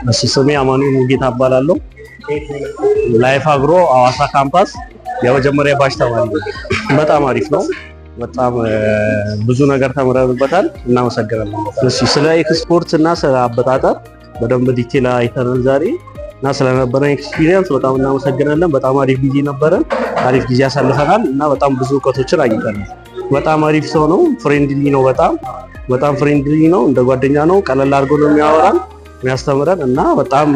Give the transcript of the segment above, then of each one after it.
እሺ፣ ስሜ አማኑኤል ሙጌታ እባላለሁ። ላይፍ አግሮ ሐዋሳ ካምፓስ የመጀመሪያ batch ተማሪ ነኝ። በጣም አሪፍ ነው። በጣም ብዙ ነገር ተምረንበታል። እናመሰግናለን። እሺ፣ ስለ ኤክስፖርት እና ስለ አበጣጠር በደንብ detail አይተናል ዛሬ እና ስለነበረን experience በጣም እናመሰግናለን። በጣም አሪፍ ጊዜ ነበረን። አሪፍ ጊዜ አሳልፈናል እና በጣም ብዙ እውቀቶችን አግኝተናል። በጣም አሪፍ ሰው ነው። Friendly ነው። በጣም በጣም friendly ነው። እንደ ጓደኛ ነው። ቀለል አድርጎ ነው የሚያወራን፣ የሚያስተምረን እና በጣም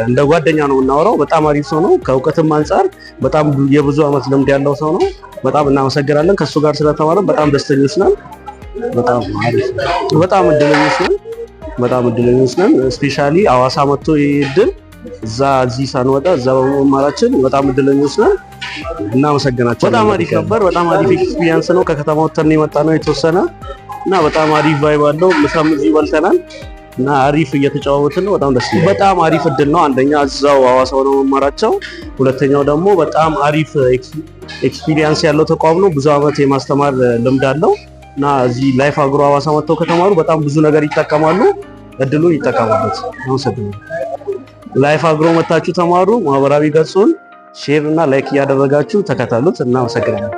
እንደ ጓደኛ ነው የምናወራው። በጣም አሪፍ ሰው ነው። ከእውቀትም አንጻር በጣም የብዙ ዓመት ልምድ ያለው ሰው ነው። በጣም እናመሰግናለን። ከእሱ ጋር ስለተማርን በጣም ደስተኞች ነን። በጣም አሪፍ ነው። በጣም እድለኞች ነን። በጣም እድለኞች ነን። Especially ሐዋሳ መጥቶ ይህ እድል እዛ እዚህ ሳንወጣ እዛ በመማራችን በጣም እድለኞች ነን። እናመሰግናቸዋለን። በጣም አሪፍ ነበር። በጣም አሪፍ experience ነው። ከከተማ ወጥተን የመጣ ነው የተወሰነ እና በጣም አሪፍ vibe አለው። ምሳም እዚህ በልተናል እና አሪፍ እየተጨዋወትን ነው። በጣም ደስ ይላል። በጣም አሪፍ እድል ነው። አንደኛ እዛው ሐዋሳ ሆነው መማራቸው፣ ሁለተኛው ደግሞ በጣም አሪፍ experience ያለው ተቋም ነው። ብዙ ዓመት የማስተማር ልምድ አለው እና እዚህ ላይፍ አግሮ ሐዋሳ መጥተው ከተማሩ በጣም ብዙ ነገር ይጠቀማሉ። እድሉን ይጠቀሙበት። አመሰግናለሁ። ላይፍ አግሮ መታችሁ ተማሩ። ማህበራዊ ገጹን share እና like እያደረጋችሁ ተከተሉት። እናመሰግናለን።